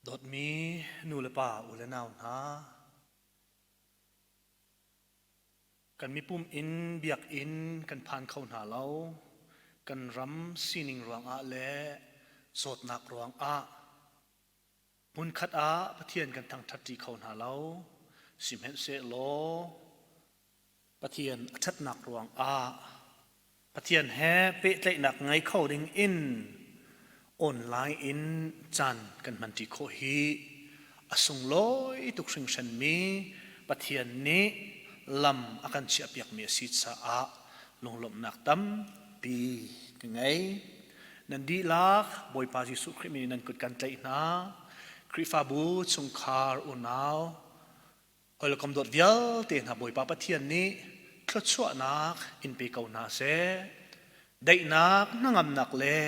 Dawtmi nu le pa, u le nau hna, kan mipum in biakinn kan phan kho hna lo. Kan ram sining ruangah le zawtnak ruangah hmunkhat ah Pathian kan thangṭhatṭi kho hna lo. Sihmanhsehlaw Pathian a ṭhatnak ruangah Pathian he pehtlaihnak ngei kho ding in online in caan kan hmanṭi khawh hi a sunglawi tuk hringhranmi Pathian nih lam a kan chiahpiakmi a si caah lunglawmhnak tampi ka ngei. Nan dihlak Bawipa Jesuh Khrih min in nan kut kan tlaih hna. Khrihfabu chungkhar unau Hawikom dawt vialte hna Bawipa Pathian nih thluachuahnak in pe ko hna seh. Daihnak, hnangamnak le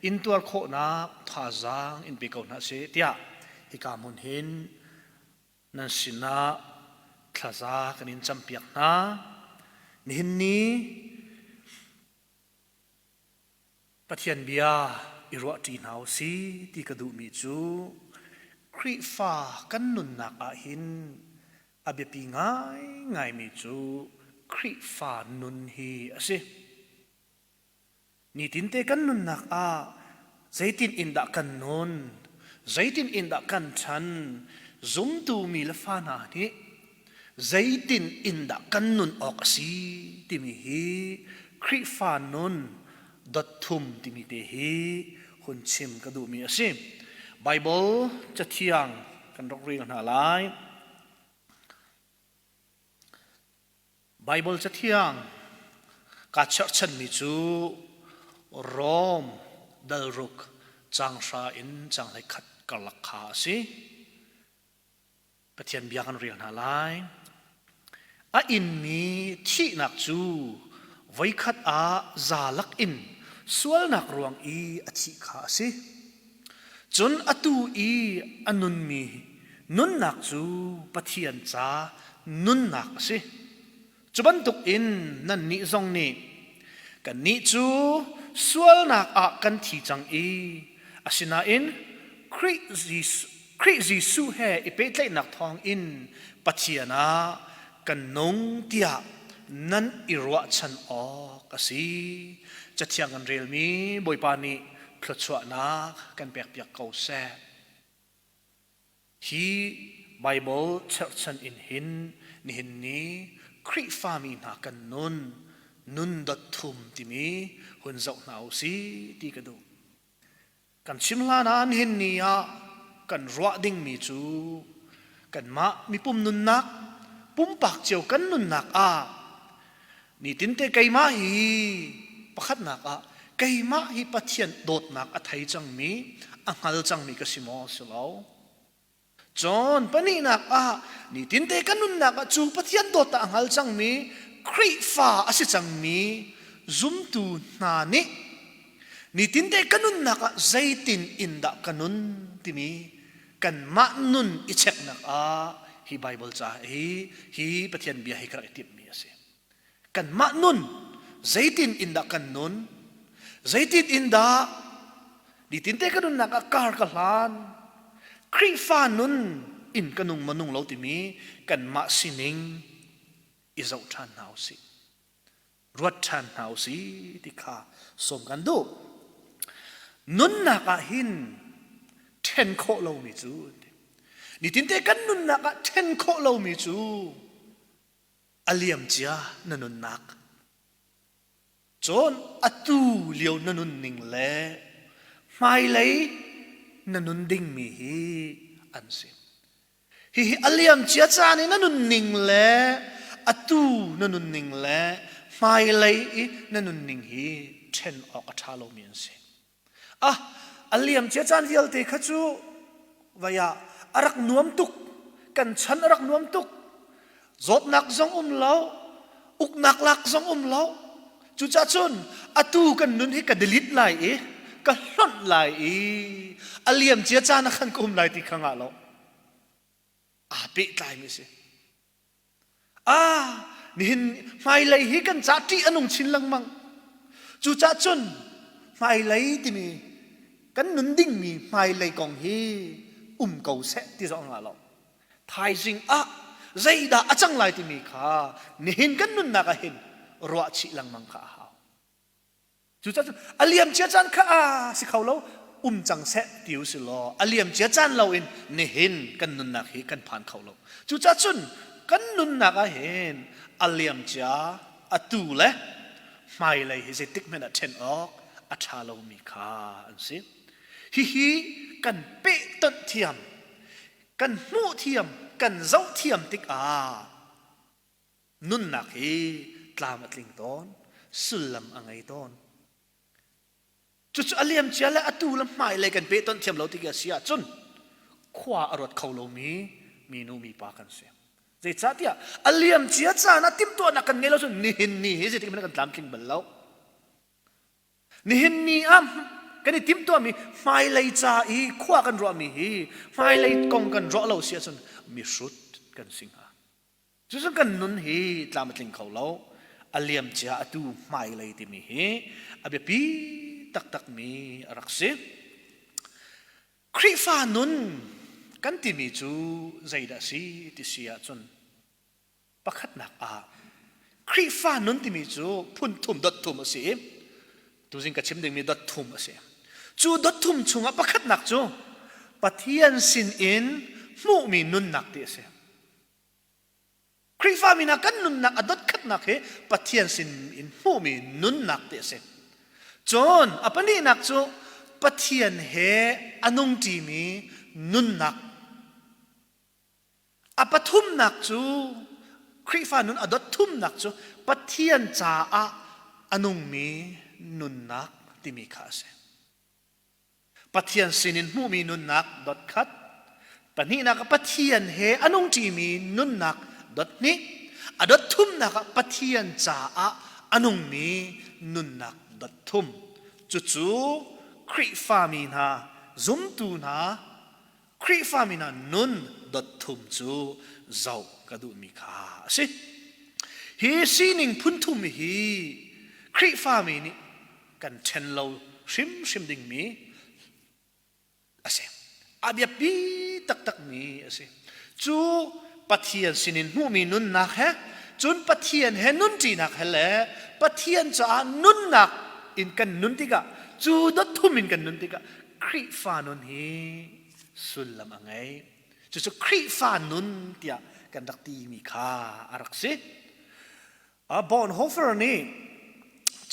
intuar khawhnak thazaang in pe ko hna seh tiah hika hmun hin nan sinah thlaza kan in campiak hna. Nihin ni Pathian bia i ruahṭi hna u si ti ka duhmi cu Khrihfa kan nunnak ah hin a biapi ngaingaimi cu Khrihfa nun hi a si. Nitinte kan nunnak ah zeitin in dah kan nun, zeitin in dah kan ṭhan, zumtu mi le fa hna nih zeitin in dah kan nun awk a si timi hi Khrihfa nun dot thum timi te hi hun chim ka duhmi a si. Bible cathiang kan rak rel hna lai. Bible cathiang kaa cherhchanmi cu Rom dalruk caang hra in caang 11 karlak kha a si. Pathian bia kan rel hna lai. A inmi thihnak cu voikhat ah zalak in sualnak ruang i a thih kha a si. Cun atu i a nunmi nunnak cu Pathian ca nunnak a si. Cu bantukin nannih zong nih kannih cu sualnak ah kan thi cang i asinain Khrih Jesuh, Khrih Jesuh he i pehtlaihnak thawngin Pathian ah kan nung tiah nan i ruahchan awk a si. Cathiang kan relmi Bawipa nih thluachuahnak kan pekpiak ko seh. Hi Baibal cherhchan in hin nihin ni Khrihfami hna kan nun nun dot thum timi hun zoh hna u si ti ka duh. Kan chim hlan ah nihin ni ah kan ruah dingmi cu kanmah mipum nunnak pumpak cio kan nunnak ah nitinte keimah hi pakhatnak ah keimah hi Pathian dawtnak a thei cangmi a hngal cangmi ka si maw si lo Cun pahnihnak ah nitinte kan nunnak ah cu Pathian dawtnak a hngal cangmi Khrihfa a si cangmi zumtu hna nih nitinte ka nunnak ah zeitin in dah ka nun timi kanmah nun i cheknak ah hi Bible ca hi hi Pathian bia hi ka rak i timhmi a si. Kanmah nun zeitin in dah kan nun? Zeitin in dah nitinte ka nunnak ah kar ka hlan? Khrihfa nun in ka nung maw nung lo timi kanmah sining i zoh ṭhan hna u sih. Ruat ṭhan hna u sih ti kha sawm kan duh. Nunnak ah hin ṭhen khawh lomi cu nitinte kan nunnak ah ṭhen khawh lomi cu a liamcia na nunnak cun atu lio na nunning le hmailei na nun dingmi hi an si hihi a liamcia caan i na nunning le atu na nunning le hmailei i na nunning hi ṭhen awk a ṭha lomi an si Ah, a liamcia caan vialte kha cu vai ah a rak nuam tuk. Kan chan a rak nuam tuk. Zawtnak zong um lo, uknak lak zong um lo. Cucaah cun atu kan nun hi ka delete lai i ka hlonh lai i a liamcia caan ah khan ka um lai ti kha ngah lo. Aa pehtlaimi a si. Ah, nihin hmailei hi kan ca ṭih a nung chin lengmang. Cucaah cun hmailei timi kan nun dingmi hmailei kong hi um ko seh ti zong a ngah lo. Thaizing ah zeidah a cang lai timi kha nihin kan nunnak ah hin ruah chih lengmang kha a hau. Cucaah cun a liam cia caan kha a si kho lo um cang seh ti u si law a liam cia caan lo in nihin kan nunnak hi kan phan kho lo. Cucaah cun kan nunnak ah hin a liam cia atu le hmailei hi zeitik hmanh ah ṭhen awk a ṭha lomi kha an si. Hihi kan pehtonh thiam, kan hmuh thiam, kan zoh thiam tikah nunnak hi tlam a tling tawn, sullam a ngei tawn. Cucu a liamcia le atu le hmailei kan pehtonh thiam lo tik a si ahcun khua a ruat kho lomi minu mipa kan si. Zeicahtiah a liamcia caan ah timhtuahnak kan ngei lo cun nihin ni hi zeitik hmanh kan tlamtling bal lo. Nihin ni ah kan i timhtuahmi hmailei ca i khua kan ruahmi hi hmailei kong kan ruah lo si ahcun mihrut kan si hnga. Cucun kan nun hi tlam a tling kho lo. A liamcia atu hmailei timi hi a biapi taktakmi a rak si. Khrihfa nun kan timi cu zeidah a si ti si ahcun pakhatnak ah Khrihfa nun timi cu phun thum dot thum a si i tuzing ka chim dingmi dot thum a si. Cu dot thum chungah pakhatnak cu Pathian sin in hmuhmi nunnak ti a si. Khrihfami hna kan nunnak a dotkhatnak hi Pathian sin in hmuhmi nunnak ti a si. Cun a pahnihnak cu Pathian he a nungṭimi nunnak. A pathumnak cu Khrihfa nun a dot thumnak cu Pathian caah a nungmi nunnak timi kha a si. Pathian sinin hmuhmi nunnak dot khat. Pahnihnak ah Pathian he a nungṭimi nunnak dot hnih. A dot thumnak ah Pathian caah a nungmi nunnak dot thum. Cucu Khrihfami hna, zumtu hna, Khrihfami hna nun dot thum cu zoh ka duhmi kha a si. Hi sining phun thum hi Khrihfami nih kan ṭhen lo hrimhrim dingmi a si. A biapi taktakmi a si. Cu Pathian sinin hmuhmi nunnak he cun Pathian he nunṭinak he le Pathian caah nunnak in kan nun tikah cu dot thum in kan nun tikah Khrihfa nun hi sullam a ngei. Cucu Khrihfa nun tiah kan rak timi kha a rak si. Bonhoeffer nih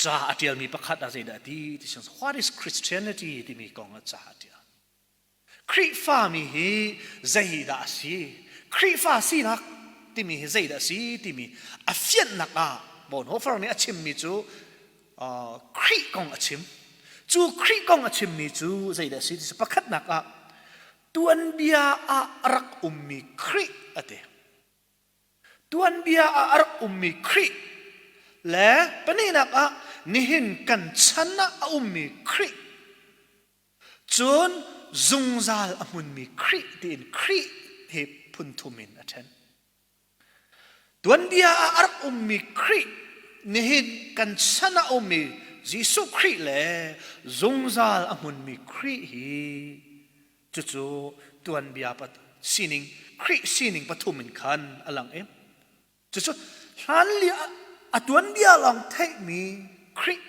ca a ṭialmi pakhat ah zeidah a ti ti siang What is Christianity timi kong ah ca a ṭial. Khrihfami hi zeidah a si? Khrihfa sinak timi hi zeidah a si timi a fianhnak ah Bonhoeffer nih a chimmi cu Khrih kong a chim. Cu Khrih kong a chimmi cu zeidah a si ti pakhatnak ah tuanbia ah a rak ummi Khrih a ti. Tuanbia ah a rak ummi Khrih le pahnihnak ah nihin kan chan ah a ummi Khrih cun zungzal a hmunmi Khrih tiin Khrih he phun thum in a ṭhen. Tuanbia ah a rak ummi Khrih nihin kan chan ah a ummi Jesuh Khrih le zungzal a hmunmi Khrih hi Cucu tuanbia sining Khrih sining pathum in khan a lang i cucu hlanlio a tuanbia lawng theihmi Khrih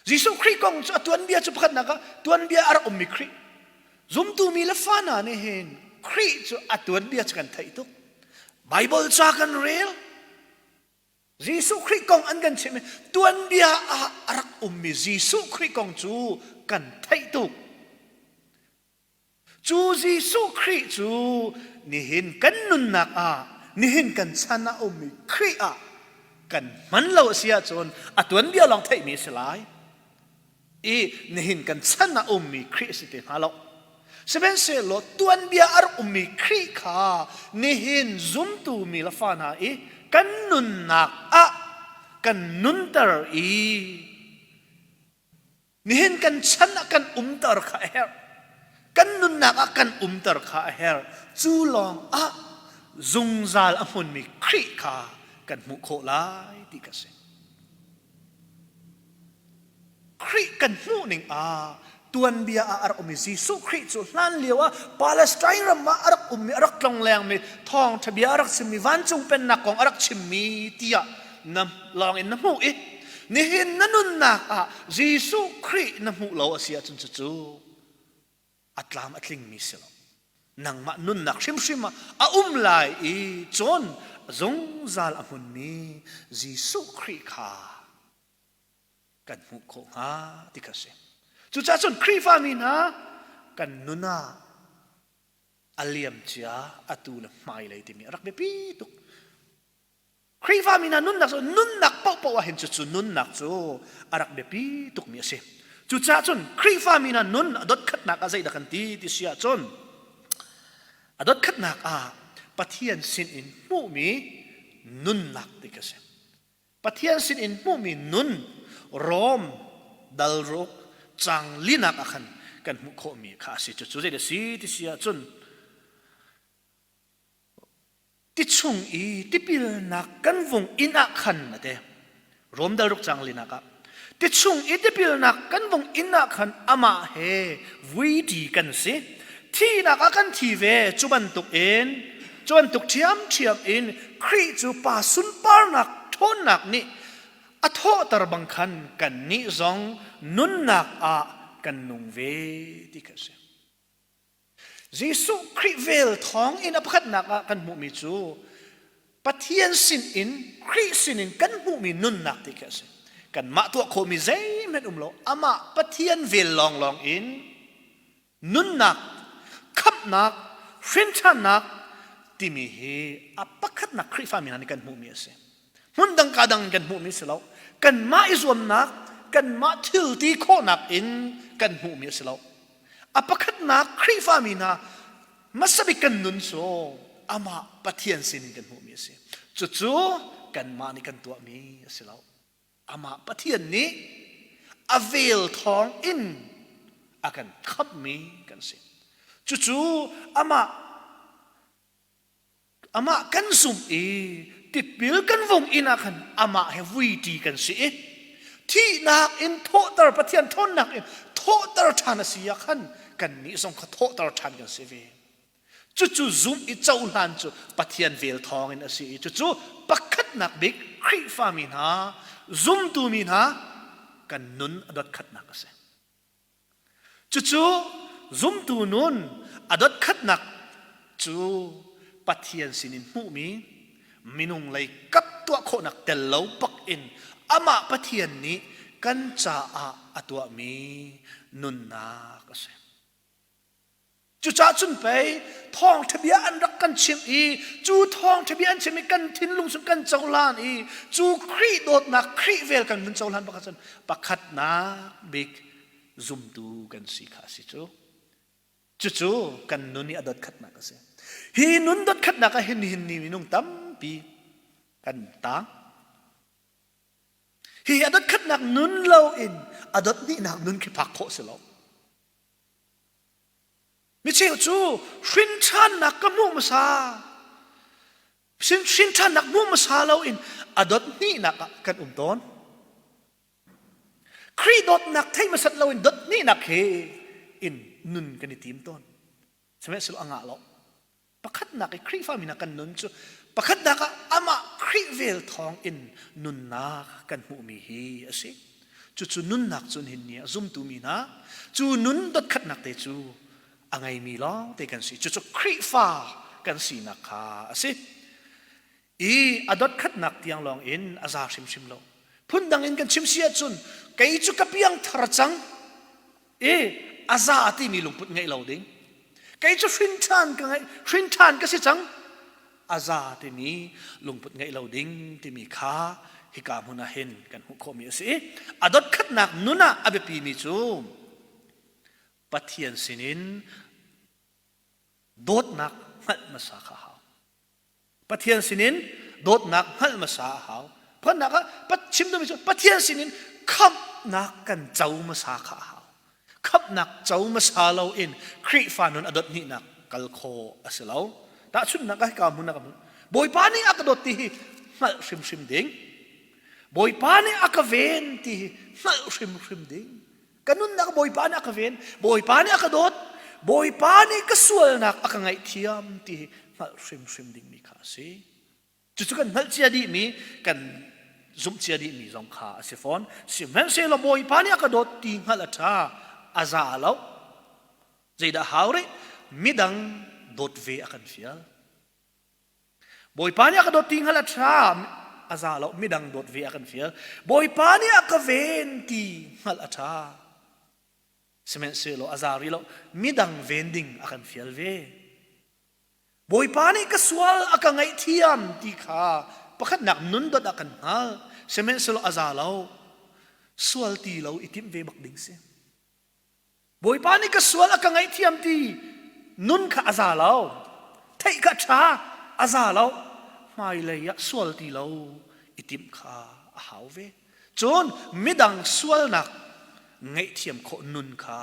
Jesuh Khrih kong cu a tuanbia cu pakhatnak ah tuanbia a rak ummi Khrih zumtu mi le fa hna nih hin Khrih cu a tuanbia cu kan theih tuk Bible ca kan rel Jesuh Khrih kong an kan chimh i tuanbia ah a rak ummi Jesuh Khrih kong cu kan theih tuk. Cu Jesuh Khrih cu nihin kan nunnak ah, nihin kan chan ah ummi Khrih ah kan hman lo a si ahcun a tuanbia lawng theihmi a si lai. I nihin kan chan ah ummi Khrih a si te hnga lo. Sihmanhsehlaw tuanbia a rak ummi Khrih kha nihin zumtu mi le fa hna i kan nunnak ah kan nunter i nihin kan chan ah kan umter kha a herh. Kan nunnak ah kan umter kha a herh. Cu lawng ah zungzal a hmunmi Khrih kha kan hmuh khawh lai ti ka si. Khrih kan hmuh ning ah Tuanbia ah a rak ummi Jesuh Khrih cu hlan lio ah Palestine ram ah a rak ummi, a rak tlonglengmi, thawngṭha bia a rak chimmi, vancung pennak kong a rak chimmi tiah na lawng in na hmuh i nihin na nunnak ah Jesuh Khrih na hmuh lo a si ahcun cucu a tlam a tlingmi si lo. Nangmah nunnak hrimhrim ah a um lai i cun zungzal a hmunmi Jesuh Khrih kha kan hmuh khawh hnga ti kha si. Cucaah cun Khrihfa mi hna kan nun ah a liam cia atu le hmailei timi a rak biapi tuk. Khrihfa mi hna nunnak cu nunnak paohpaoh ah hin cucu nunnak cu a rak biapi tukmi a si. Cucaah cun Khrihfa mi hna nun a dotkhatnak ah zeidah kan ti ti si ahcun a dotkhatnak ah Pathian sin in hmuhmi nunnak ti kha si. Pathian sinin hmuhmi nun Rom dal ruk cang linak ah khan kan hmuh khawhmi kha a si. Cucu zei a si ti si ahcun ti chung i tipilnak kan vung inn ah khan a ti. Rom dal ruk cang linak ah ti chung i tipilnak kan vung inn ah khan amah he vuiṭi kan si. Thihnak ah kan thi ve cu bantuk in Cu bantuk ṭhiamṭhiam in Khrih cu Pa sunparnak ṭhawnnak nih a thawhter bang khan kannih zong nunnak ah kan nung ve ti kha a si. Jesuh Khrih vel thawng in a pakhatnak ah kan hmuhmi cu Pathian sinin Khrih sinin kan hmuhmi nunnak ti khi a si. Kanmah tuah khawhmi zeihmanh um lo. Amah Pathian vel lawnglawng in Nunnak, khamhnak, hrinṭhannak timi hi a pakhatnak Khrihfami hna nih kan hmuhmi a si. Hmun dang ka dang in kan hmuhmi si lo. Kanmah i zuamnak, kanmah thil ti khawhnak in kan hmuhmi a si lo. A pakhatnak Khrihfami hna hmasabik kan nun cu amah Pathian sinin kan hmuhmi a si. Cucu kanmah nih kan tuahmi a si lo. Amah Pathian nih a vel thawng in a kan khamhmi kan si. Cucu amah amah kan zumh i tipil kan vung in ah khan amah he vuiṭi kan si i thihnak in thawhter Pathian ṭhawnnak in thawhter ṭhan a si ah khan kannih zong kha thawhter ṭhan kan si ve. Cucu zumh i cohlan cu Pathian vel thawngin a si i cucu pakhatnak bik Khrihfami hna, zumtu mi hna kan nun a dotkhatnak a si. Cucu zumtu nun a dotkhatnak cu Pathian sinin hmuhmi minung lei kap tuah khawhnak tel lo bak in amah Pathian nih kan caah a tuahmi nunnak a si. Cucaah cun pei thawngṭha bia an rak kan chimh i cu thawngṭha bia an chim i kan thinlung cu kan cohlan i cu Khrih dawtnak Khrih vel kan vun cohlan bak ahcun pakhatnak bik zumtu kan si kha a si cu. Cucu kan nun i a dotkhatnak a si. Hi nun dotkhatnak ah hin nihin ni minung tampi kan tang. Hi a dotkhatnak nun loin a dothnihnak nun khi phak khawh si lo. Micheu cu hrinṭhannak ka hmuh hmasa. Hrinṭhannak hmuh hmasa loin a dot hnihnak ah kan um tawn. Khrih dawtnak thei hmasat loin dot hnihnak he in nun kan i tim tawn. Sihmanhsehlaw a ngah lo. Pakhatnak i Khrihfa mi hna kan nun cu pakhatnak ah amah Khrih vel thawng in nunnak kan hmuhmi hi a si. Cucu nunnak cu nihin ni ah zumtu mi hna cu nun dotkhatnak te cu a ngeimi lawng te kan si. Cucu Khrihfa kan sinak kha a si. I a dotkhatnak tiang lawng in a za hrimhrim lo. Phundang in kan chim si ahcun kei cu ka piang thar cang i a za timi lungput ngeih lo ding kei cu hrinṭhan ka ngeih hrinṭhan ka si cang a za timi lungput ngeih lo ding timi kha hika hmun ah hin kan hmuh khawhmi a si i a dotkhatnak nun ah a biapimi cu Pathian sinin dawtnak hngalh hmasa kha a hau Pathian sinin dawtnak hngalh hmasa a hau. Pakhatnak ah chim duhmi cu Pathian sinin khamhnak kan co hmasa kha a hau. Khamhnak co hmasa loin Khrihfa nun a dot hnihnak kal khawh a si lo. Tahchunhnak ah hika hmun ah ka hmuh. Bawipa nih a ka dawt ti hi hngalh hrimhrim ding. Bawipa nih a ka ven ti hi hngalh hrimhrim ding. Ka nunnak Bawipa nih a ka ven, Bawipa nih a ka dawt, Bawipa nih ka sualnak a ka ngaihthiam ti hi hngalh hrimhrim dingmi kha a si. Cucu kan hngalh cia dihmi, kan zumh cia dihmi zong kha a si fawn. Sihmanhsehlaw Bawipa nih a ka dawt ti hngalh a ṭha, a za lo. Zeidah hau rih? Midang dawt ve a kan fial. Bawipa nih a ka dawt ti hngalh a ṭha, a za lo. Midang dawt ve a kan fial. Bawipa nih a ka ven ti hngalh a ṭha. Sihmanhsehlaw a za rih lo. Midang ven ding a kan fial ve. Bawipa nih ka sual a ka ngaihthiam ti kha pakhatnak nun dot ah kan hngal. Sihmanhsehlaw a za lo. Sual ti lo i timh ve bak ding si. Bawipa nih ka sual a ka ngaihthiam ti nun kha a za lo. Theih kha ṭha a za lo. Hmailei ah sual ti lo i timh kha a hau ve. Cun midang sualnak ngaihthiam khawh nun kha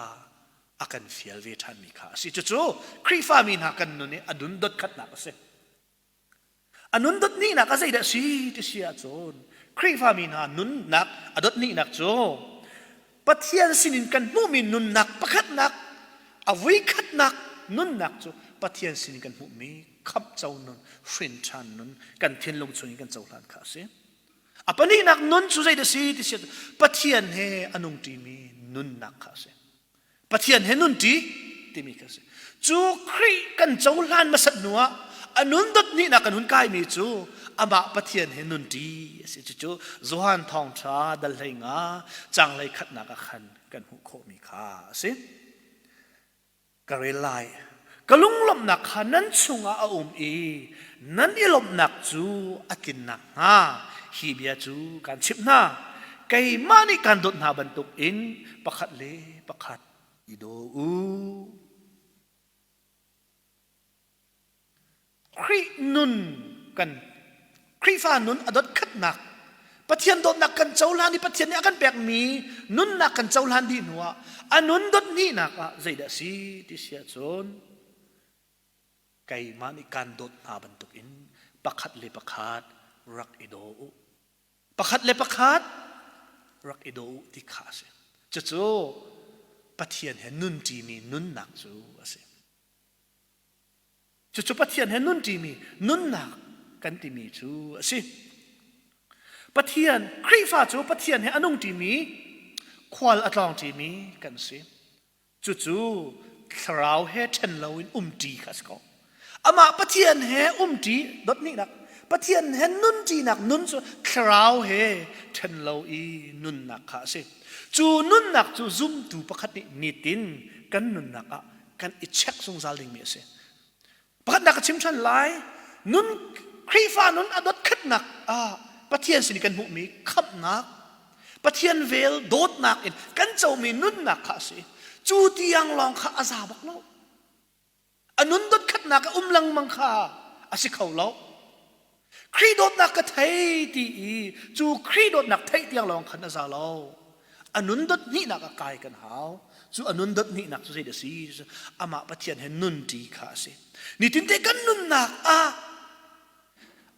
a kan fial ve ṭhanmi kha a si. Cucu Khrihfami hna kan nun i a nun dot khatnak a si. A nun dot hnihnak a zeidah si ti si ahcun Khrihfami hna nunnak a dot hnihnak cu Pathian sinin kan hmuhmi nunnak pakhatnak a vuikhatnak nunnak cu Pathian sinin kan hmuhmi khamhco nun, hrin ṭhan nun, kan thinlung chungin kan cohlan kha a si. A pahnihnak nun cu zeidah si ti si Pathian he a nungṭimi nunnak kha a si. Pathian he nunṭi timi kha a si. Cu Khrih kan cohlan hmasat hnu ah a nun dot hnihnak kan hun kaimi cu amah Pathian he nunṭi a si. Cucu Johan Thawngṭha dal hlei nga cang hlei khatnak ah khan kan hmuh khawhmi kha a si. Ka rel lai. Ka lunglawmhnak kha nan chungah a um i nan i lawmhnak cu a tlin nakhnga hi bia cu kaan chimh hna. Keimah nih kaan dawt hna bantukin pakhat le pakhat i daw u. Khrih nun kan Khrihfa nun a dot khatnak Pathian dawtnak kan cohlan i Pathian nih a kan pekmi nunnak kan cohlan dih hnuah a nun dot hnihnak ah zeidah a si ti si ahcun keimah nih kaan dawt hna bantukin pakhat le pakhat rak i daw u. Pakhat le pakhat rak i daw u ti kha a si. Cucu Pathian he nunṭimi nunnak cu a si. Cucu Pathian he nunṭimi nunnak kan timi cu a si. Pathian, Khrihfa cu Pathian he a nungṭimi, khual a tlawngṭimi kan si. Cucu thlarau he ṭhen loin umṭi kha a si ko. Amah Pathian he umṭi, dotnihnak, Pathian he nunṭinak nun cu thlarau he ṭhen lo i nunnak kha a si. Cu nunnak cu zumtu pakhat nih nitin kan nunnak ah kan i check zungzal dingmi a si. Pakhatnak ka chim ṭhan lai, nun Khrihfa nun a dot khatnak ah Pathian sin i kan hmuhmi khamhnak, Pathian vel dawtnak in kan comi nunnak kha a si. Cu tiang lawng kha a za bak lo. A nun dot khatnak a um lengmang kha a si kho lo. Khrih dawtnak ka thei ti i cu Khrih dawtnak theih tiang lawng khan a za lo. A nun dot hnihnak ah kai kan hau. Cu a nun dot hnihnak cu zeidah a si? Amah Pathian he nunṭi kha a si. Nitinte kan nunnak ah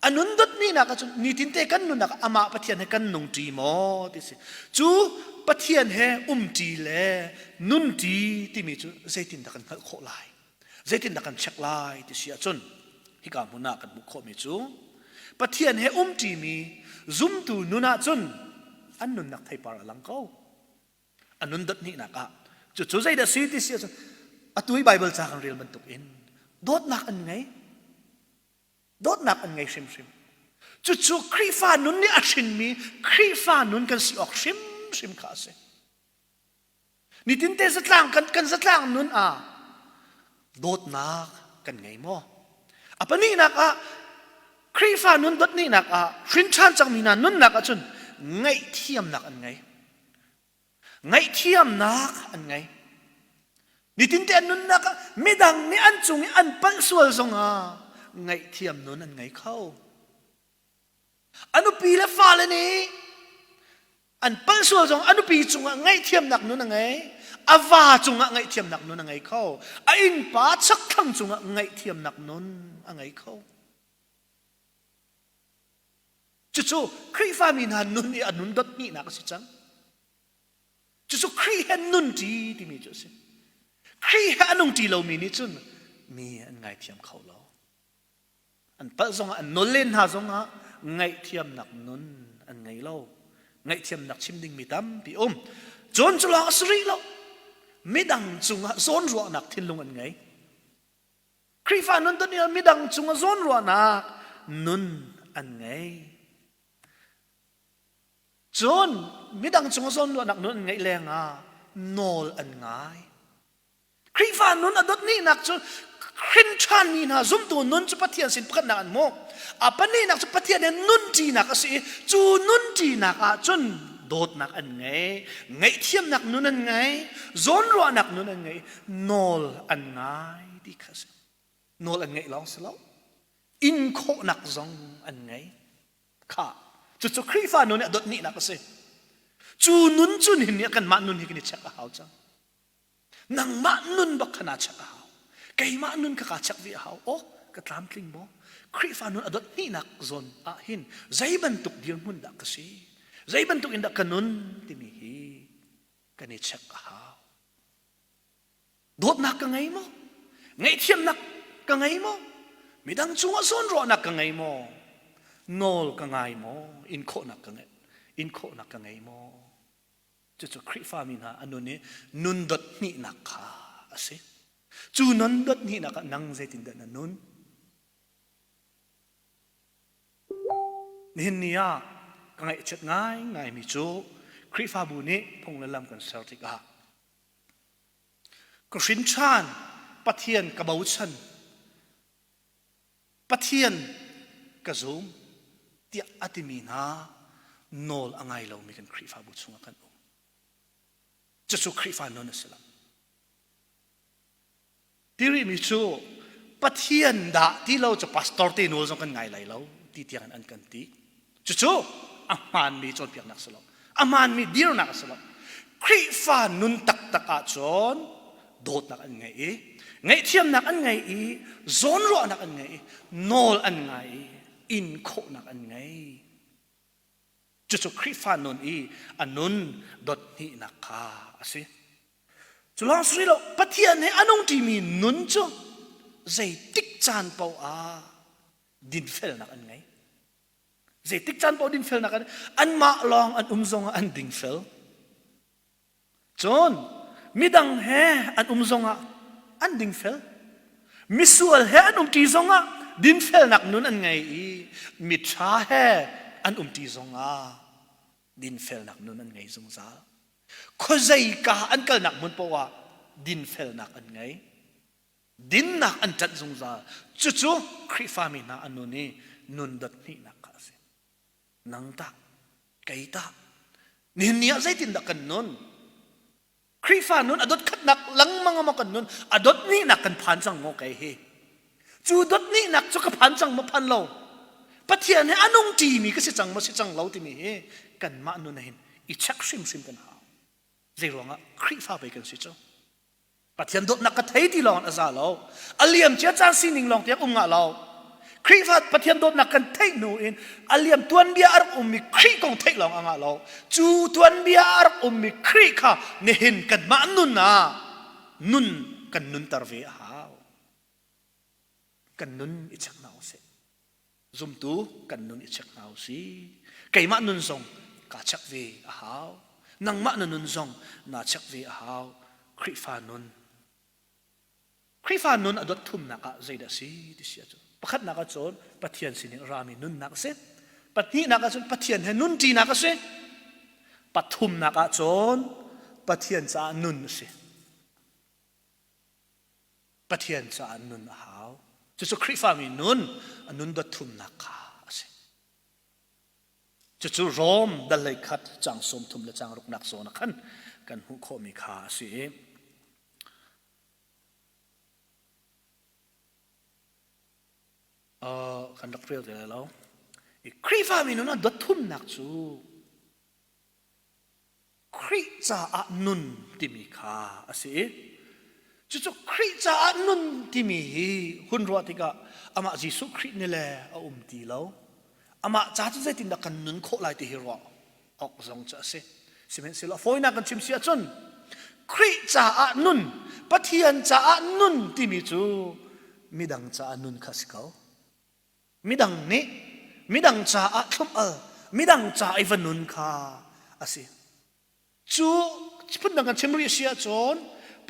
a nun dot hnihnak ah cun nitinte kan nunnak ah amah Pathian he kan nungṭi maw ti si. Cu Pathian he umṭi le nunṭi timi cu zeitindah kan hngalh khawh lai? Zeitindah kan check lai ti si ahcun hika hmun ah kan hmuh khawhmi cu Pathian he umṭimi zumtu nun ahcun an nunnak theipar a lang ko. A nun dot hnihnak ah cucu zeidah si ti si ahcun atu i Baibal ca kan rel bantuk in dawtnak an ngei. Dawtnak an ngei hrimhrim. Cucu Khrihfa nun nih a hrinmi Khrihfa nun kan si awk hrimhrim kha a si. Nitinte zatlang kan kan zatlang nun ah dawtnak kan ngei maw? A pahnihnak ah Khrihfa nun dawtnihnak ah hrinṭhan cangmi hna nunnak ahcun ngaihthiamnak an ngei. Ngaihthiamnak an ngei. Nitinte an nunnak ah midang nih an cung i an palh sual zongah ngaihthiam nun an ngei kho. A nupi le fale nih an palh sual zong a nupi cungah ngaihthiamnak nun a ngei a va cungah ngaihthiamnak nun a ngei kho a innpa chakthlang cungah ngaihthiamnak nun a ngei kho cucu Khrihfami hna nun i a nun dot hnihnak a si cang. Cucu Khrih he nunṭi timi cu a si. Khrih he a nungṭi lomi nih cun mi an ngaithiam kho lo. An palh zongah an nawl len hna zongah ngaihthiamnak nun an ngei lo. Ngaihthiamnak chim dingmi tampi um. Cun cu lawng a si rih lo. Midang cungah zawnruahnak thinlung an ngei. Khrihfa nun ton midang cungah zawnruahnak nun an ngei. Cun midang cung zawnruahnak nun an ngeih lengah nawl an ngai. Khrihfa nun a dawt nihnak cu hrin ṭhanmi hna zumtu nun cu Pathian sin pakhatnak an hmuh. A pahnihnak cu Pathian he nunṭinak a si i cu nunṭinak ah cun dawtnak an ngei, ngaihthiamnak nun an ngei, zawnruahnak nun an ngei, nawl an ngai ti kha a si. Nawl an ngeih lawng si lo, in khawhnak zong an ngei. Kha cucu Khrihfa nun nih a dawt nihnak a si. Cu nun cu nihin ni ah kanmah nun hi kan i check a hau cang. Nangmah nun bak kha naa check a hau. Keimah nun kha kaa check ve a hau. Oh, ka tlamtling maw? Khrihfa nun a dawt hnihnak zawn ah hin zei bantuk dirhmun dah ka si? Zei bantuk in dah ka nun timi hi kan i check a hau. Dawtnak ka ngei maw? Ngaihthiamnak ka ngei maw? Midang cungah zawnruahnak ka ngei maw? Nawl ka ngai maw? In khawhnak ka ngei in khawhnak ka ngei maw? Cucu Khrihfami hna an nun i nun dot hnihnak kha a si. Cu nun dot hnihnak ah nang zeitindah na nun? Nihin ni ah ka ngaihchiat ngaingaimi cu Khrihfabu nih phung le lam kan ser tikah Ka hrin ṭhan, Pathian ka bochan, Pathian ka zum tiah a timi hna nawl a ngai lomi kan Khrihfabu chungah kan um. Cucu Khrihfa nun a si lo. Ti rihmi cu Pathian dah ti lo cu pastor te nawl zong kan ngai lai lo ti tiang in an kan ti. Cucu a hmaanmi cawnpiaknak si lo. A hmaanmi dirnak a si lo. Khrihfa nun taktak ahcun dawtnak an ngei i ngaihthiamnak an ngei i zawnruahnak an ngei i nawl an ngai i in khawhnak an ngei. Cucu Khrihfa nun i a nun dot hnihnak kha a si. Cu lawng si lo, Pathian he a nung ṭimi nun cu zeitik caan paoh ah dinfelnak an ngei. Zeitik caan paoh dinfelnak an anmah lawng an um zongah an dingfel. Cun midang he an um zongah an dingfel. Misual he an umṭi zongah dinfelnak nun an ngei i miṭha he an umṭi zongah dinfelnak nun an ngei zungzal. Khuazeika an kalnak hmun paoh ah dinfelnak an ngei. Dinnak an ṭanh zungzal. Cucu Khrihfami hna an nun i nun dot hnihnak kha a si. Nang tah, kei tah, nihin ni ah zeitindah kan nun? Khrihfa nun a dot khatnak lengmang maw kan nun? A dot hnihnak kan phan cang maw kei hi? Cu dot hnihnak cu ka phan cang maw phan lo? Pathian he a nung ṭimi ka si cang maw si cang lo timi hi kanmah nun hin i check hrimhrim kan hau. Zei ruangah Khrihfa pei kan si cu? Pathian dawtnak ka thei ti lawng a za lo. A liam cia caan sining lawng tiang um ngah lo. Khrihfa Pathian dawtnak kan theih hnu in a liam tuanbia a rak ummi Khrih kong theih lawng a ngah lo. Cu tuanbia a rak ummi Khrih kha nihin kanmah nun ah nun kan nunter ve a hau. Kan nun i check hna usih. Zumtu kan nun i check hna usih. Keimah nun zong kaa check ve a hau. Nangmah na nun zong naa check ve a hau. Khrihfa nun. Khrihfa nun a dot thumnak ah zeidah a si ti si ahcun pakhatnak ah cun Pathian sinin a rami nunnak a si. Pahnihnak ah cun Pathian he nunṭinak a si. Pathumnak ah cun Pathian caah nun a si. Pathian caah nun a hau. Cucu Khrihfami nun a nun dot thumnak kha a si. Cucu Rom dal hlei khat cang 30 le cang ruknak zawn ah khan kan hmuh khawhmi kha a si i uh, kan rak rel te lai lo. I Khrihfami nun a dot thumnak cu Khrih caah nun timi kha a si i cucu Khrih caah nun timi hi hun ruah tikah amah Jesuh Khrih nih le a um ti lo. Amah ca cu zeitindah kan nun khawh lai ti hi ruah awk zong cu a si. Sihmanhsehlaw fawinak kan chim si ahcun Khrih caah nun, Pathian caah nun timi cu midang caah nun kha si ko. Midang nih midang caah thlum al, midang ca i va nun kha a si. Cu phundang kan chim rih si ahcun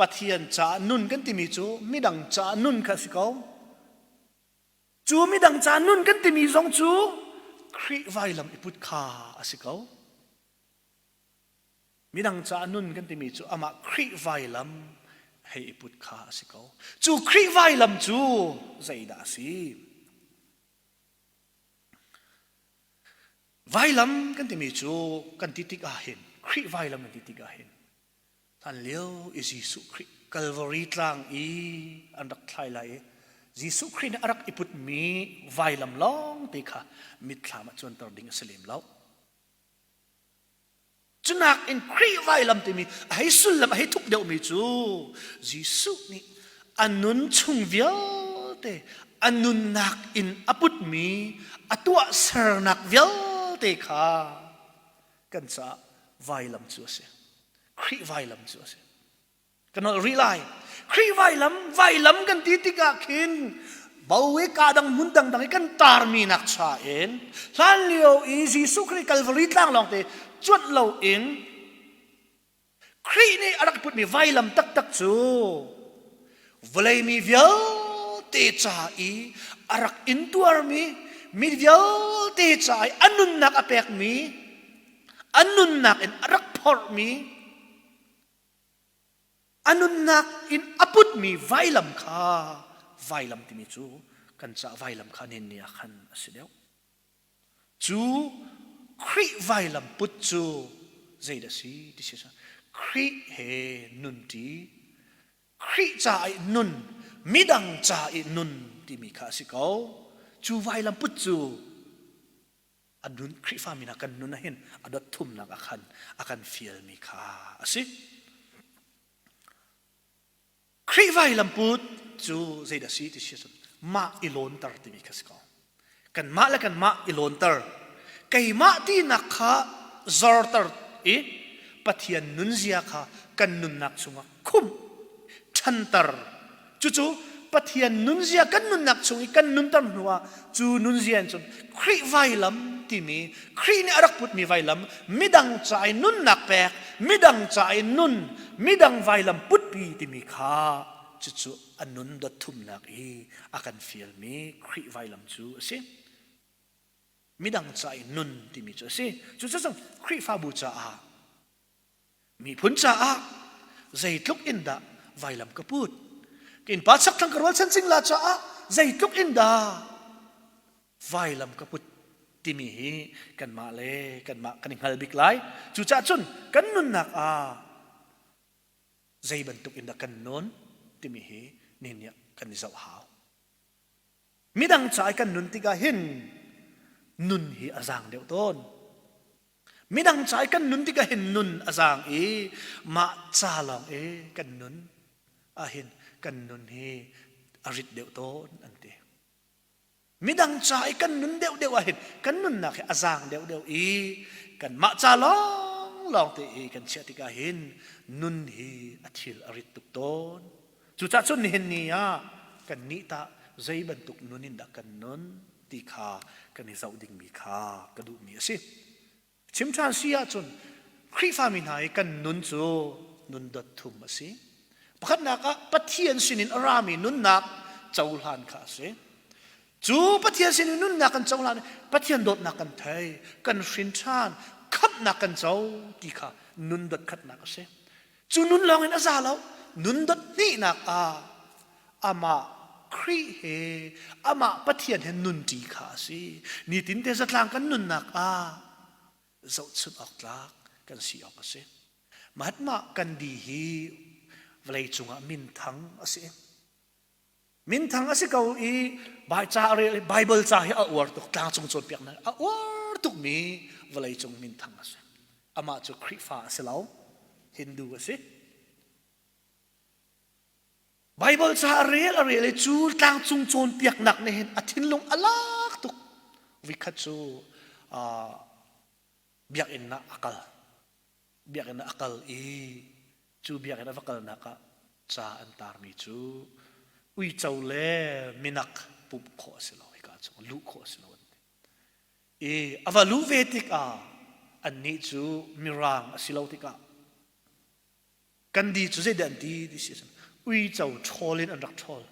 Pathian caah nun kan timi cu midang caah nun kha a si ko. Cu midang caah nun kan timi zong cu Khrih vailam i put kha a si ko. Midang caah nun kan timi cu amah Khrih vailam hei i put kha a si ko. Cu Khrih vailam cu zeidah a si? Vailam kan timi cu kan ti tik ah hin Khrih vailam kan ti tik ah hin hlan lio i Jesuh Khrih Calvary tlang i an rak thlai lai i Jesuh Khrih nih a rak i putmi vailam lawng te kha mitthlam ah cuanter ding a si lem lo. Cunak in Khrih vailam timi a hei sullam a hei thuk deuhmi cu Jesuh nih a nun chung vialte a nunnak in a putmi a tuahsernak vialte kha kan caah vailam cu a si. Khrih vailam cu a si. Ka nolh rih lai. Khrih vailam, vailam kan ti tikah khin bo i ka dang hmun dangdang i kan tarmi nak cha in hlan lio i Jesuh Khrih Calvary tlang lawng te cuanh lo in Khrih nih a rak putmi vailam taktak cu vawlei mi vialte ca i a rak intuarmi mi vialte ca i a nunnak a pekmi a nunnak in a rak phorhmi A nunnak in a putmi vailam kha vailam timi cu kan caah vailam kha nen ni ah khan a si deuh. Cu Khrih vailam put cu zeidah si ti si Khrih he nunṭi, Khrih ca i nun, midang ca i nun timi kha a si ko. Cu vailam put cu a nun Khrihfa mi hna kan nun ahhin a dot thumnak a khan a kan fialmi kha a si. Khrih vailamput cu zeidah si ti si mah i lawnter timi kha si ko. Kanmah le kanmah i lawnter. Keimah tinak kha zorter i Pathian nunzia kha kan nunnak chungah khumh ṭhanter Cucu Pathian nunzia kan nunnak chung i kan nunter hnuah cu nunzia in cun Khrih vailam timi Khrih nih a rak putmi vailam midang ca i nunnak pek midang ca i nun midang vailam putpi timi kha cucu a nun dot thumnak i a kan fialmi Khrih vailam cu a si. Midang ca i nun timi cu a si. Cucu Khrihfabu caah Miphun caah zeitluk in dah vailam ka put? Ka innpa chakthlang ka rualchan cingla caah zeitluk in dah vailam ka put timi hi kanmah le kanmah kan i hngal bik lai. Cucaah cun kan nunnak ah zei bantuk in dah kan nun timi hi nihin ah kan i zoh hau. Midang ca i kan nun tikah hin nun hi a zaang deuh tawn. Midang ca i kan nun tikah hin nun a zaang i mah ca lawng i kan nun ahhin kan nun hi a rit deuh tawn an ti. Midang ca i kan nun deuhdeuh ahhin kan nunnak hi a zaang deuhdeuh i kanmah ca lawng lawng te i kan chiah tikah hin nun hi a thil a rit tuk tawn. Cucaah cun nihin ni ah kan nih tah zei bantuk nun in dah kan nun ti kha kan i zoh dingmi kha ka duhmi a si. Chim ṭhan si ahcun Khrihfami hna i kan nun cu nun dot thum a si. Pakhatnak ah Pathian sinin a rami nunnak cohlan kha a si. Cu Pathian sinin nunnak kan cohlan Pathian dawtnak kan thei, kan hrin ṭhan, khamhnak kan co ti kha nun dot khatnak a si. Cu nun lawng in a za lo. Nun dot hnihnak ah amah Khrih he amah Pathian he nunṭi kha a si. Nitin te zatlang kan nunnak ah zohchunh awk tlak kan si awk a si. Mahatma Gandhi hi vawlei cungah minthang a si. Minthang a si ko i Bible ca hi a uar tuk tlangcung cawnpiaknak a uar tukmi vawleicung minthang a si. Amah cu Khrihfa a si lo, Hindu a si. Bible ca a rel a rel i cu tlangcung cawnpiaknak nih hin a thinlung a lak tuk. Vikhat cu biakinn ah a kal. Biakinn ah a kal i cu biakinn a va kalnak ah ca an tarmi cu uico le minak pumh khawh a si lo hika chung luh khawh a si lo an ti. I a va luh ve tikah annih cu mirang a si lo tikah Gandhi cu zeidah an ti ti si uico ṭhawl in an rak ṭhawl.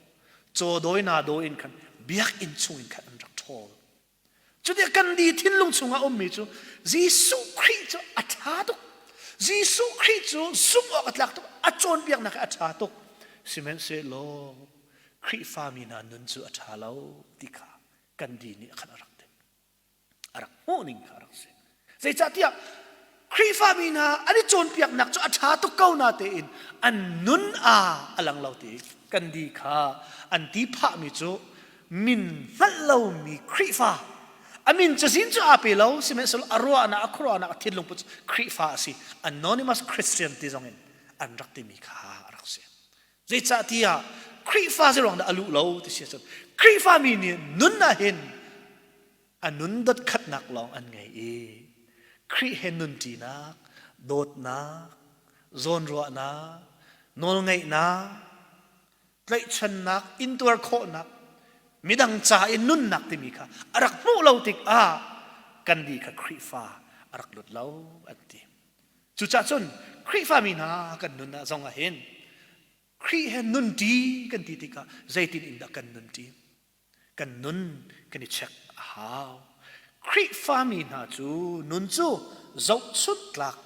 Caw dawi na dawi in khan biakinn chung in khan an rak ṭhawl. Cuti Gandhi thinlung chungah ummi cu Jesuh Khrih cu a ṭha tuk. Jesuh Khrih cu zumh awk a tlak tuk. A cawnpiaknak a ṭha tuk. Sihmanhsehlaw Khrihfami hna nun cu a ṭha lo ti kha Gandhi nih khan a rak ti. A rak hmuhning kha a rak si. Zeicahtiah Khrihfami hna an i cawnpiaknak cu a ṭha tuk ko na tein an nun aa a lang lo ti kan di kha an ti phahmi cu min hngalh lomi Khrihfa a min cazin cu aa pe lo sihmanhsehlaw a ruahnak a khuaruahnak a thinlung put cu Khrihfa a si anonymous Christian ti zong in an rak timi kha a rak si. Zeicahtiah Khrihfa zei ruang dah a luh lo ti si ahcun Khrihfami nih nun ah hin a nun dotkhatnak lawng an ngei i Khrih he nunṭinak, dawtnak, zawnruahnak, nawlngaihnak, tlaihchannak, intuar khawhnak, midang ca i nunnak timi kha a rak hmuh lo tikah kan di kha Khrihfa a rak lut lo an ti. Cucaah cun Khrihfami hna kan nun ah zong ah hin Khrih he nunṭi kan ti tikah zeitin in dah kan nunṭi? Kan nun kan i check a hau. Khrihfami hna cu nun cu zohchunh tlak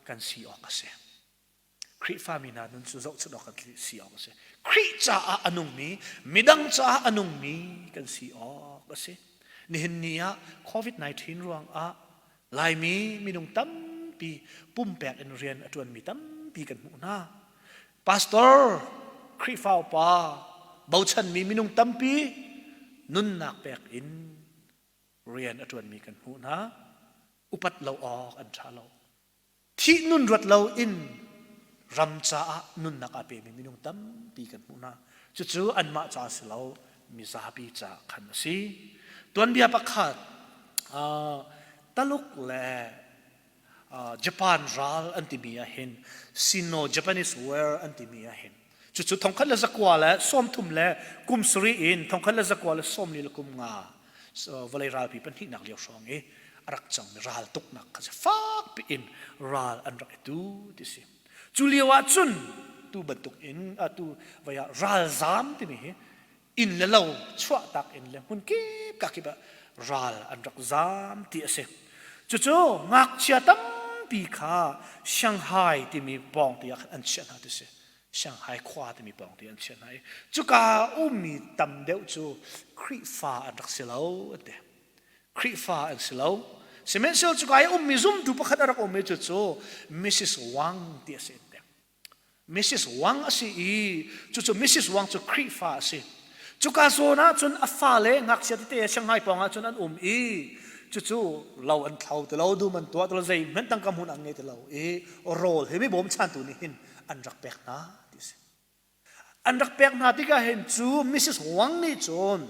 kan si awk a si. Khrihfami hna nun cu zohchunh awk kan si awk a si. Khrih caah a nungmi, midang caah a nungmi kan si awk a si. Nihin ni ah COVID-19 ruangah Laimi minung tampi pumpek in rian a ṭuanmi tampi kan hmuh hna. Pastor, Khrihfa upa, bochanmi minung tampi nunnak pek in rian a ṭuanmi kan hmuh hna. Upat lo awk an ṭha lo. Thih nun ruat lo in ram caah nunnak aa pemi minung tampi kan hmuh hna. Cucu anmah ca si lo, mizapi ca khan a si. Tuanbia pakhat Taluk le Japan ral an timi ah hin Sino-Japanese War an timi ah hin cucu 1933 le kum sarih in 1945 le kum nga vawlei ralpi pahnihnak lio hrawng i a rak cangmi ral tuknak kha fak piin ral an rak i tu ti si. Cu lio ah cun tu bantuk in atu vai ah ralzam timi hi inn le lo chuahtak in le hmun kip ka kip ah ral an rak zam ti a si. Cucu ngakchia tampi kha Shanghai timi pawng te ah khan an chiah hna ti si. Shanghai khua timi pawng te an chiah hna i cuka ummi tam deuh cu Khrihfa an rak si lo an ti. Khrihfa an si lo. Sihmanhsehlaw cuka i ummi zumtu pakhat a rak um i cucu Mrs. Wang ti a si. Mrs. Wang a si i cucu Mrs. Wang cu Khrihfa a si. Cuka zawn ah cun a fale ngakchia tete Shanghai pawng ah cun an um i cucu lo an thlo ti lo dum an tuah ti lo zeihmanh tangka hmun an ngei ti lo i rawl hi mi bawmchantu nih hin an rak pek hna ti a si. An rak pek hna tikah hin cu Mrs. Wang nih cun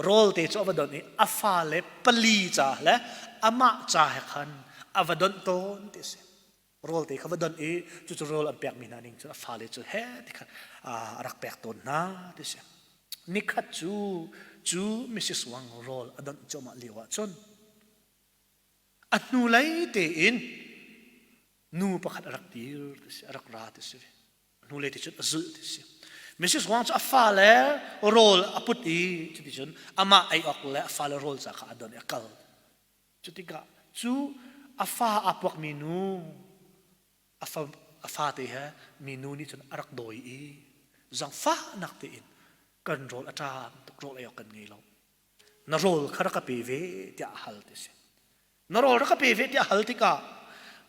rawl te cu a va donh i a fale pali ca le amah ca he khan a va donh tawn ti a si. Rawl te kha va donh i cucu rawl an pekmi hna ning cun a fale cu he ti khan a rak pek tawn hna ti a si. Nikhat cu cu Mrs. Wang rawl a donh cuahmah lio ah cun a hnulei tein nu pakhat a rak dir ti si a rak ra ti si. Hnulei te cun a zulh ti si. Mrs. Wang cu a fale rawl a put i cuticun amah ei awk le a fale rawl ca kha a don i a kal. Cutikah cu a fa aa puakmi nu a fa a fate he mi nu nih cun a rak dawi i zangfahnak tein kan rawl a ṭam tuk rawl ei awk kan ngei lo. Na rawl kha rak ka pe ve tiah a hal ti si. Na rawl rak ka pe ve tiah hal tikah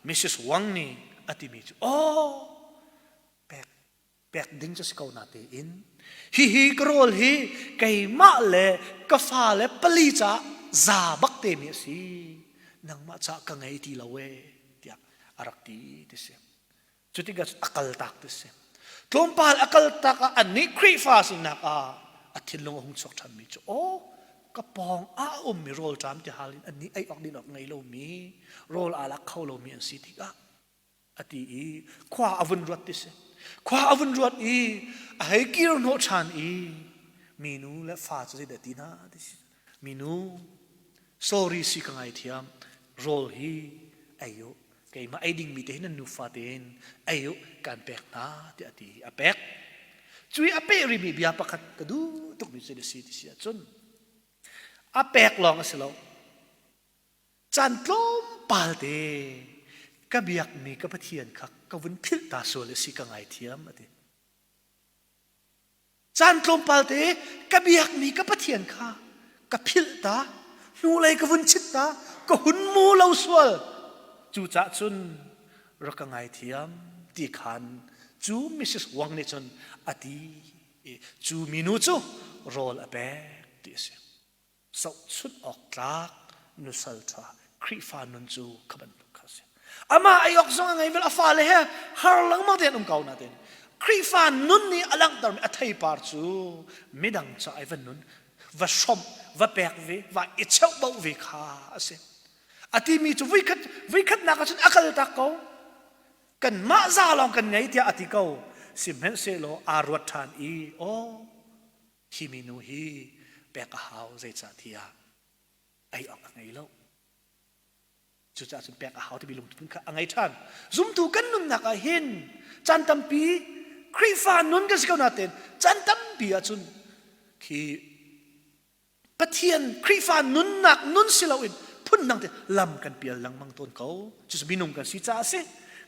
Mrs. Wang nih a timi cu aw pek pek ding cu si ko na tein hihi ka rawl hi keimah le ka fale pali caah za bak te mi a si nangmah caah ka ngei ti lo e tiah a rak ti ti si Cutikah a kaltak ti si. Tlawmpal a kaltak ah annih Khrihfa sinak ah a thinlung a hung chuak ṭhanmi cu aw ka pawng ah a ummi rawlṭam ti hal in annih ei awk din awk ngei lomi rawl aa lak kho lomi an si tikah. A ti i khua a vun ruat ti si. Khua a vun ruat i a hei kir hnawh ṭhan i minu le fa cu zeidah ti hna ti si. Minu, sorry si ka ngaithiam, rawl hi ei u. Keimah ei dingmi te hi nan nufa tein ei u kan pek hna tiah a ti. A pek. Cui a peh rimi bia pakhat ka duh tukmi cu a si ti si ahcun a pek lawng a si lo. Caan tlawmpal te ka biakmi ka Pathian kha ka vun philh ta sual a si ka ngaithiam a ti. Caan tlawmpal te ka biakmi ka Pathian kha ka philh ta, hnulei ka vun chit ta, ka hun mu lo sual. Cucah cun rak ka ngaithiam ti khan cu Mrs. Wang nih cun a ti i cu minu cu rawl a pek ti a si. Zohchunh awk tlak nusal ṭha Khrihfa nun cu kha bantuk kha a si. Amah ei awk zong a ngei vel, a fale he har lengmang tein um ko nain Khrihfa nun nih a langhtermi a theipar cu midang ca i va nun, va hrawmh, va pek ve, va i cheuhboh ve kha a si. A timi cu vuikhat vuikhatnak ahcun a kal tak ko. Kanmah za lawng kan ngei tiah a ti ko. Sihmanhsehlaw aa ruat ṭhan i, aw, hi minu hi pek a hau zeicahtiah ei awk a ngei lo. Cucaah cun pek a hau timi lungthin kha a ngei ṭhan. Zumtu kan nunnak ah hin caan tampi Khrihfa nun kan si ko nain caan tampi ahcun khi Pathian Khrihfa nunnak nun si loin phundang te lam kan pial lengmang tawn ko. Cucu minung kan si caah a si.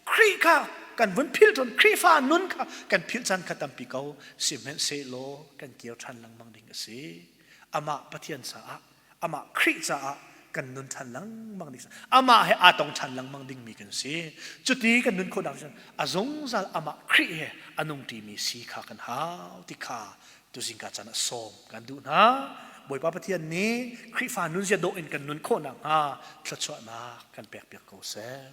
Khrih kha kan vun philh tawn Khrihfa nun kha kan philh caan kha tampi ko. Sihmanhsehlaw kan kir ṭhan lengmang ding a si. Amah Pathian caah amah Khrih caah kan nun ṭhan lengmang ding amah he aa tong ṭhan lengmang dingmi kan si. Cuti kan nun khawhnak cun a zungzal amah Khrih he a nung ṭimi si kha kan hau ti kha tuzingka caan ah sawm kan duh hna. Bawipa Pathian nih Khrihfa nunzia dawh in kan nun khawh nakhnga thluachuahnak kan pekpiak ko seh.